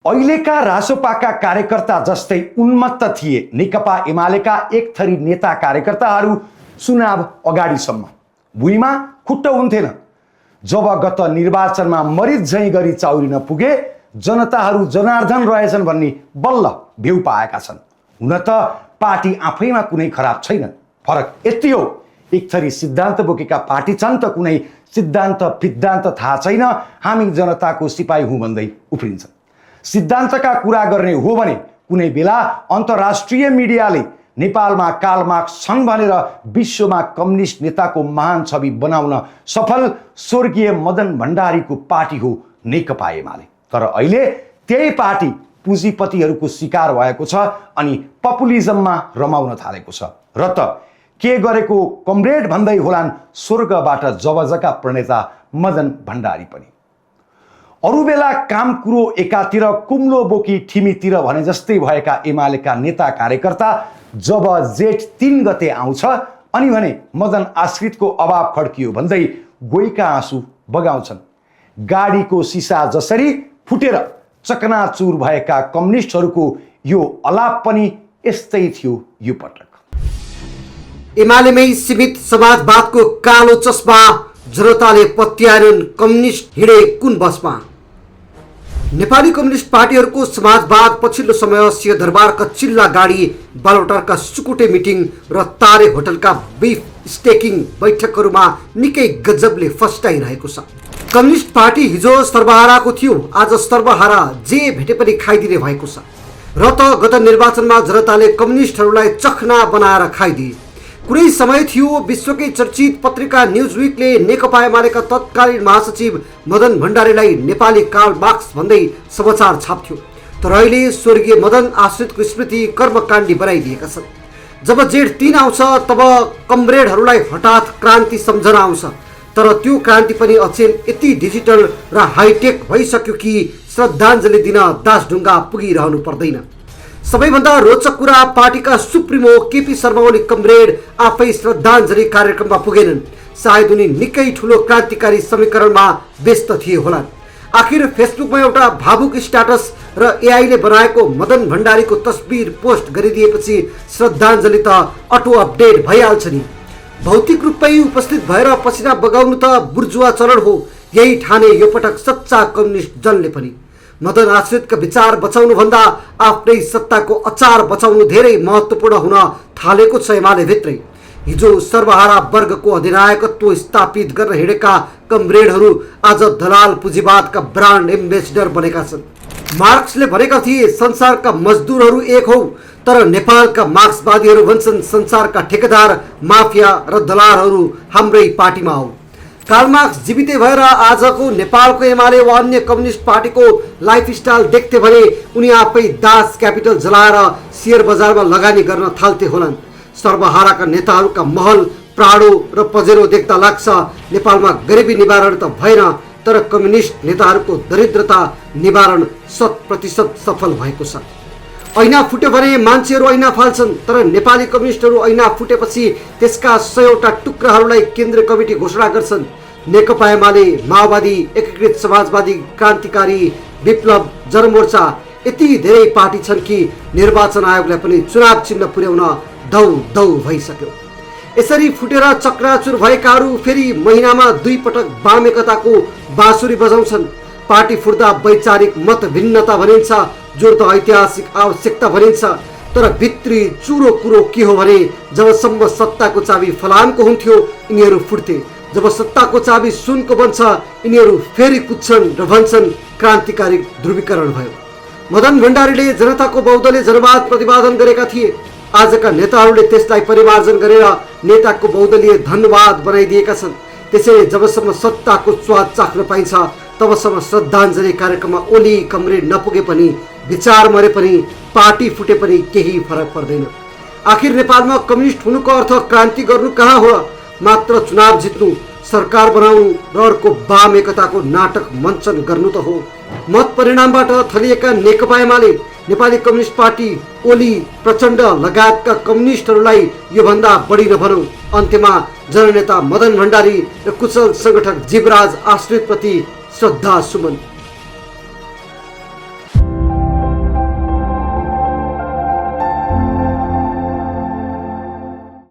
अहिलेका रासोपाका कार्यकर्ता जस्तै उन्मत्त थिए नेकपा एमालेका एक थरी नेता कार्यकर्ताहरू चुनाव अगाडिसम्म। भुइँमा खुट्टो हुन्थेन। जब गत निर्वाचनमा मरिच झैँ गरी चाउरिन पुगे जनताहरू जनार्दन रहेछन् भन्ने बल्ल भ्यू पाएका छन्। हुन त पार्टी आफैमा कुनै खराब छैन, फरक यति हो एक थरी सिद्धान्त बोकेका पार्टी छन् त कुनै सिद्धान्त फिद्धान्त थाहा छैन, हामी जनताको सिपाही हुँ भन्दै उफ्रिन्छन्। सिद्धान्तका कुरा गर्ने हो भने कुनै बेला अन्तर्राष्ट्रिय मिडियाले नेपालमा कार्ल मार्क्स छन् भनेर विश्वमा कम्युनिस्ट नेताको महान छवि बनाउन सफल स्वर्गीय मदन भण्डारीको पार्टी हो नेकपा एमाले। तर अहिले त्यही पार्टी पुँजीपतिहरूको शिकार भएको छ अनि पपुलिजममा रमाउन थालेको छ। र त के गरेको कमरेड भन्दै होलान् स्वर्गबाट जबजका प्रणेता मदन भण्डारी पनि। अरू बेला काम कुरो एकातिर कुम्लो बोकी ठिमीतिर भने जस्तै भएका एमालेका नेता कार्यकर्ता जब जेठ 3 गते आउँछ अनि भने मदन आश्रितको अभाव खड्कियो भन्दै गोइका आँसु बगाउँछन्। गाडीको सिसा जसरी फुटेर चकनाचुर भएका कम्युनिस्टहरूको यो अलाप पनि यस्तै थियो यो पटक। एमालेमै सीमित समाजवादको कालो चस्मा जनताले पत्याएनन् कम्युनिस्ट हिँडे कुन बसमा। नेपाली कम्युनिस्ट पार्टीहरूको समाजवाद पछिल्लो समय सिंहदरबारका चिल्ला गाडी, बालुवाटारका सुकुटे मिटिङ र तारे होटलका बिफ स्टेकिङ बैठकहरूमा निकै गजबले फस्टाइरहेको छ। कम्युनिस्ट पार्टी हिजो सर्वहाराको थियो, आज सर्वहारा जे भेटे पनि खाइदिने भएको छ। र त गत निर्वाचनमा जनताले कम्युनिस्टहरूलाई चखना बनाएर खाइदिए। कुनै समय थियो विश्वकै चर्चित पत्रिका न्युजविकले नेकपा एमालेका तत्कालीन महासचिव मदन भण्डारीलाई नेपाली कार्ल मार्क्स भन्दै समाचार छाप्थ्यो। तर अहिले स्वर्गीय मदन आश्रितको स्मृति कर्मकाण्डी बनाइदिएका छन्। जब जेठ 3 आउँछ तब कमरेडहरूलाई हठात क्रान्ति सम्झना आउँछ। तर त्यो क्रान्ति पनि अचेल यति डिजिटल र हाइटेक भइसक्यो कि श्रद्धाञ्जली दिन दासढुङ्गा पुगिरहनु पर्दैन। सबैभन्दा रोचक कुरा पार्टीका सुप्रिमो केपी शर्मा ओली कमरेड आफै श्रद्धाञ्जली कार्यक्रममा पुगेनन्। सायद उनी निकै ठुलो क्रान्तिकारी समीकरणमा व्यस्त थिए होलान्। आखिर फेसबुकमा एउटा भावुक स्ट्याटस र एआईले बनाएको मदन भण्डारीको तस्बिर पोस्ट गरिदिएपछि श्रद्धाञ्जली त अटो अपडेट भइहाल्छ नि। भौतिक रूपमै उपस्थित भएर पसिना बगाउनु त बुर्जुवा चलन हो, यही ठाने यो पटक सच्चा कम्युनिस्ट जनले पनि। मदन आश्रितका विचार बचाउनु भन्दा आफ्नै सत्ताको अचार बचाउनु धेरै महत्त्वपूर्ण हुन थालेको छ एमाले भित्रै। हिजो सर्वहारा वर्गको अधिनायकत्व स्थापित गर्न हिँडेका कमरेडहरू आज दलाल पुँजीवादका ब्रान्ड एम्बेसडर बनेका छन्। मार्क्सले भनेका थिए संसारका मजदुरहरू एक हौ, तर नेपालका मार्क्सवादीहरू भन्छन् संसारका ठेकेदार, माफिया र दलालहरू हाम्रै पार्टीमा हौ। कार्ल मार्क्स जीवितै भएर आजको नेपालको एमाले वा अन्य कम्युनिस्ट पार्टीको लाइफस्टाइल देख्थे भने उनी आफै दास क्यापिटल जलाएर सेयर बजारमा लगानी गर्न थाल्थे होलान्। सर्वहाराका नेताहरूका महल, प्राडो र पजेरो देख्दा लाग्छ नेपालमा गरिबी निवारण त भएन, तर कम्युनिस्ट नेताहरूको दरिद्रता निवारण 100% सफल भएको छ। ऐना फुट्यो भने मान्छेहरू ऐना फाल्छन्, तर नेपाली कम्युनिस्टहरू ऐना फुटेपछि त्यसका 100वटा टुक्राहरूलाई केन्द्रीय कमिटी घोषणा गर्छन्। नेकपा एमाले, माओवादी, एकीकृत समाजवादी, क्रान्तिकारी, विप्लव, जनमोर्चा यति धेरै पार्टी छन् कि निर्वाचन आयोगलाई पनि चुनाव चिन्ह पुर्याउन दौ दौ भइसक्यो। यसरी फुटेर चक्राचुर भएकाहरू फेरि महिनामा 2 पटक वाम एकताको बाँसुरी बजाउँछन्। पार्टी फुट्दा वैचारिक मत भिन्नता भनिन्छ, जो त ऐतिहासिक आवश्यकता भनिन्छ। तर भित्री चुरो कुरो के हो भने जबसम्म सत्ताको चाबी फलामको हुन्थ्यो यिनीहरू फुट्थे, जब सत्ताको चाबी सुनको बन्छ यिनीहरू फेरि कुद्छन् र भन्छन् क्रान्तिकारी ध्रुवीकरण भयो। मदन भण्डारीले जनताको बहुदलीय जनवाद प्रतिपादन गरेका थिए। आजका नेताहरूले त्यसलाई परिमार्जन गरेर नेताको बहुदलीय धनवाद बनाइदिएका छन्। त्यसैले जबसम्म सत्ताको स्वाद चाख्न पाइन्छ तबसम्म श्रद्धाञ्जली कार्यक्रममा ओली कमरेड नपुगे पनि, विचार मरे पनि, पार्टी फुटे पनि केही फरक पर्दैन। आखिर नेपालमा कम्युनिस्ट हुनुको अर्थ क्रान्ति गर्नु कहाँ हो? मात्र चुनाव जित्नु, सरकार बनाउनु र अर्को वाम एकताको नाटक मञ्चन गर्नु त हो। मत परिणामबाट थलिएका नेकपा एमाले, नेपाली कम्युनिस्ट पार्टी, ओली, प्रचण्ड लगायतका कम्युनिस्टहरूलाई योभन्दा बढी नभनौँ। अन्त्यमा जननेता मदन भण्डारी र कुशल संगठक जीवराज आश्रितप्रति श्रद्धा सुमन।